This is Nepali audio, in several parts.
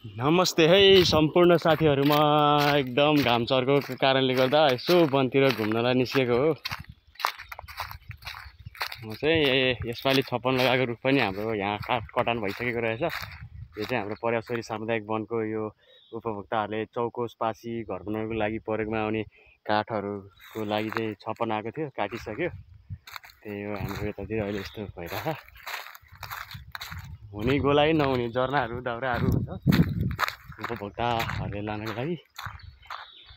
नमस्ते है सम्पूर्ण साथीहरुमा एकदम घाम चर्को कारणले गर्दा यसो वनतिर घुम्नलाई निस्केको हो। म चाहिँ यसपालि छपन लगाएको रुख पनि हाम्रो यहाँ काट कटान भइसकेको रहेछ। यो चाहिँ हाम्रो पर्यावसोरी सामुदायिक वनको यो उपभोक्ताहरूले चौकोस पासी घर बनाउनको लागि प्रयोगमा आउने काठहरुको लागि चाहिँ छपन आएको थियो, काटिसक्यो। त्यही हो हाम्रो यतातिर अहिले यस्तो भइरहेछ। हुने गोलाइ नहुने जर्नाहरू दाउराहरू हुन्छ उपभोक्ताहरूले लानको लागि।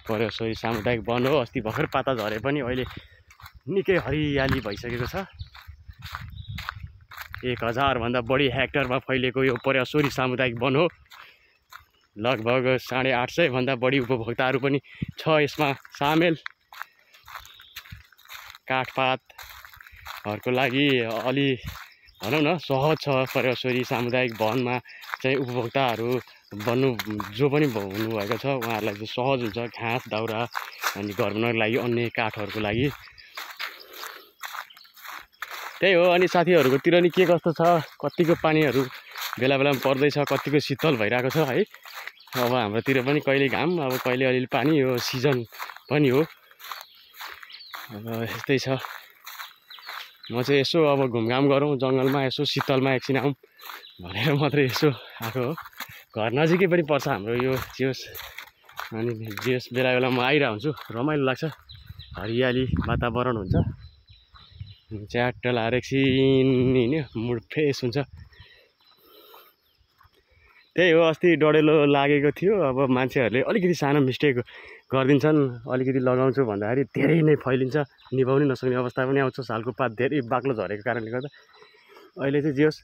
पर्यावसोरी सामुदायिक वन हो। अस्ति भर्खर पाता झरे पनि अहिले निकै हरियाली भइसकेको छ। 1000 भन्दा बढी हेक्टरमा फैलिएको यो पर्यावसोरी सामुदायिक वन हो। लगभग 850 भन्दा बढी उपभोक्ताहरू पनि छ यसमा सामेल। काठपातहरूको लागि अलि भनौँ न सहज छ। पर्यावसोरी सामुदायिक वनमा चाहिँ उपभोक्ताहरू बन्नु जो पनि हुनुभएको छ उहाँहरूलाई चाहिँ सहज हुन्छ। घाँस दाउरा अनि घर बनाउनको लागि अन्य काठहरूको लागि त्यही हो। अनि साथीहरुकोतिर नि के कस्तो छ, कतिको पानीहरू बेला बेलामा पर्दैछ, कतिको शीतल भइरहेको छ है। अब हाम्रोतिर पनि कहिले घाम, अब कहिले अलिअलि पानी, यो सिजन पनि हो। अब यस्तै छ। म चाहिँ यसो अब घुमघाम गरौँ जङ्गलमा, यसो शीतलमा एकछिन आउँ भनेर मात्रै यसो आएको हो। घर नजिकै पनि पर्छ हाम्रो यो जियोस्। अनि जियोस् बेला बेला म आइरहेको हुन्छु, रमाइलो लाग्छ। हरियाली वातावरण हुन्छ, च्याट्ट लाएर एकछिन हिँड्यो मुड फ्रेस हुन्छ। त्यही हो। अस्ति डढेलो लागेको थियो। अब मान्छेहरूले अलिकति सानो मिस्टेक गरिदिन्छन्। अलिकति लगाउँछु भन्दाखेरि धेरै नै फैलिन्छ, निभाउनै नसक्ने अवस्था पनि आउँछ। सालको पात धेरै बाक्लो झरेको कारणले गर्दा अहिले चाहिँ जियोस्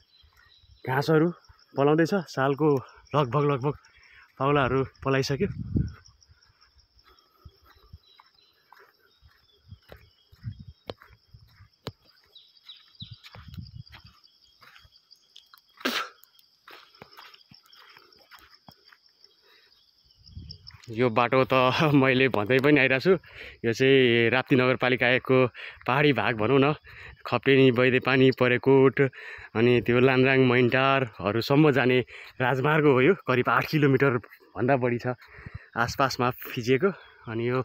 घाँसहरू पलाउँदैछ। सालको लगभग पाउलाहरू पलाइसक्यो। यो बाटो त मैले भन्दै पनि आइरहेको छु। यो चाहिँ राप्ती नगरपालिका 1 को पहाडी भाग भनौँ न। खपेनी बैदेपानी परेकोट अनि त्यो लान्द्राङ मैनटारहरूसम्म जाने राजमार्ग हो। यो करिब 8 किलोमिटर भन्दा बढी छ आसपासमा फिजिएको। अनि यो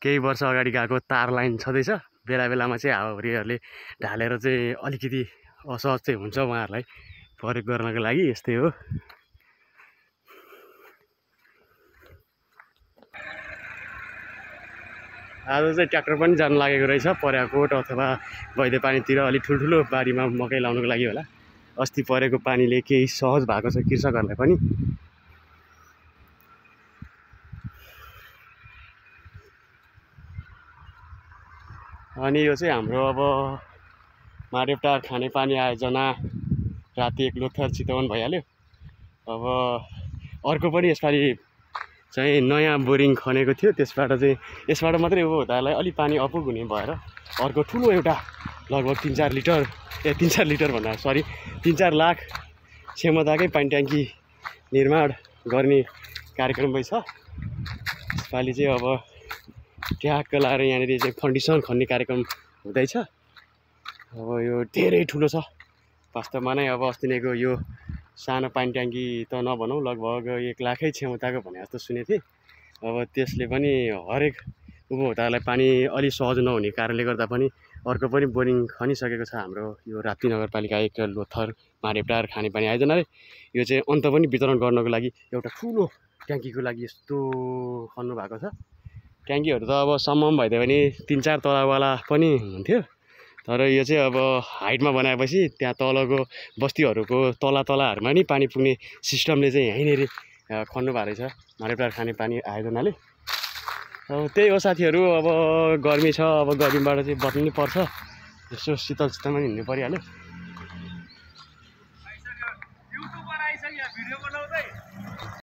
केही वर्ष अगाडि गएको तार लाइन छँदैछ। बेला बेलामा चाहिँ हावाहुरीहरूले ढालेर चाहिँ अलिकति असहज चाहिँ हुन्छ उहाँहरूलाई प्रयोग गर्नको लागि। यस्तै हो। आज चाहिँ ट्र्याक्टर पनि जान लागेको रहेछ पर्याकोट अथवा बैदेपानीतिर। अलि ठुल्ठुलो बारीमा मकै लाउनको लागि होला। अस्ति परेको पानीले केही सहज भएको छ कृषकहरूलाई पनि। अनि यो चाहिँ हाम्रो अब माडेपटार खानेपानी आयोजना राति 1 लोथर चितवन भइहाल्यो। अब अर्को पनि यसपालि चाहिँ नयाँ बोरिङ खनेको थियो। त्यसबाट चाहिँ यसबाट मात्रै उपभोक्ताहरूलाई अलि पानी अपुग हुने भएर अर्को ठुलो एउटा लगभग 3-4 लिटर 3-4 लिटर भन्दा सरी 3-4 लाख क्षमताकै पानी ट्याङ्की निर्माण गर्ने कार्यक्रम पनि छ। यसपालि चाहिँ अब ट्याक्क लाएर यहाँनिर चाहिँ फन्डिसन खन्ने कार्यक्रम हुँदैछ। अब यो धेरै ठुलो छ वास्तवमा नै। अब अस्ति नैको यो सानो पानी ट्याङ्की त नभनौँ, लगभग 1 लाखै क्षमताको भने जस्तो सुनेको थिएँ। अब त्यसले पनि हरेक उपभोक्ताहरूलाई पानी अलि सहज नहुने कारणले गर्दा पनि अर्को पनि बोरिङ खनिसकेको छ हाम्रो यो राप्ती नगरपालिका 1 लोथर माडेपटार खानेपानी आयोजनाले। यो चाहिँ अन्त पनि वितरण गर्नको लागि एउटा ठुलो ट्याङ्कीको लागि यस्तो खन्नु भएको छ। ट्याङ्कीहरू त अब सम्म भइदियो भने 3-4 तलावाला पनि हुन्थ्यो। तर यो चाहिँ अब हाइटमा बनाएपछि त्यहाँ तलको बस्तीहरूको तलाहरूमा नि पानी पुग्ने सिस्टमले चाहिँ यहीँनिर खन्नु भएको रहेछ माडेपटार खानेपानी आयोजनाले। अब त्यही हो साथीहरू। अब गर्मी छ, अब गर्मीबाट चाहिँ बच्नु नि पर्छ। यसो शीतल शीतलमा हिँड्नु परिहाल्यो।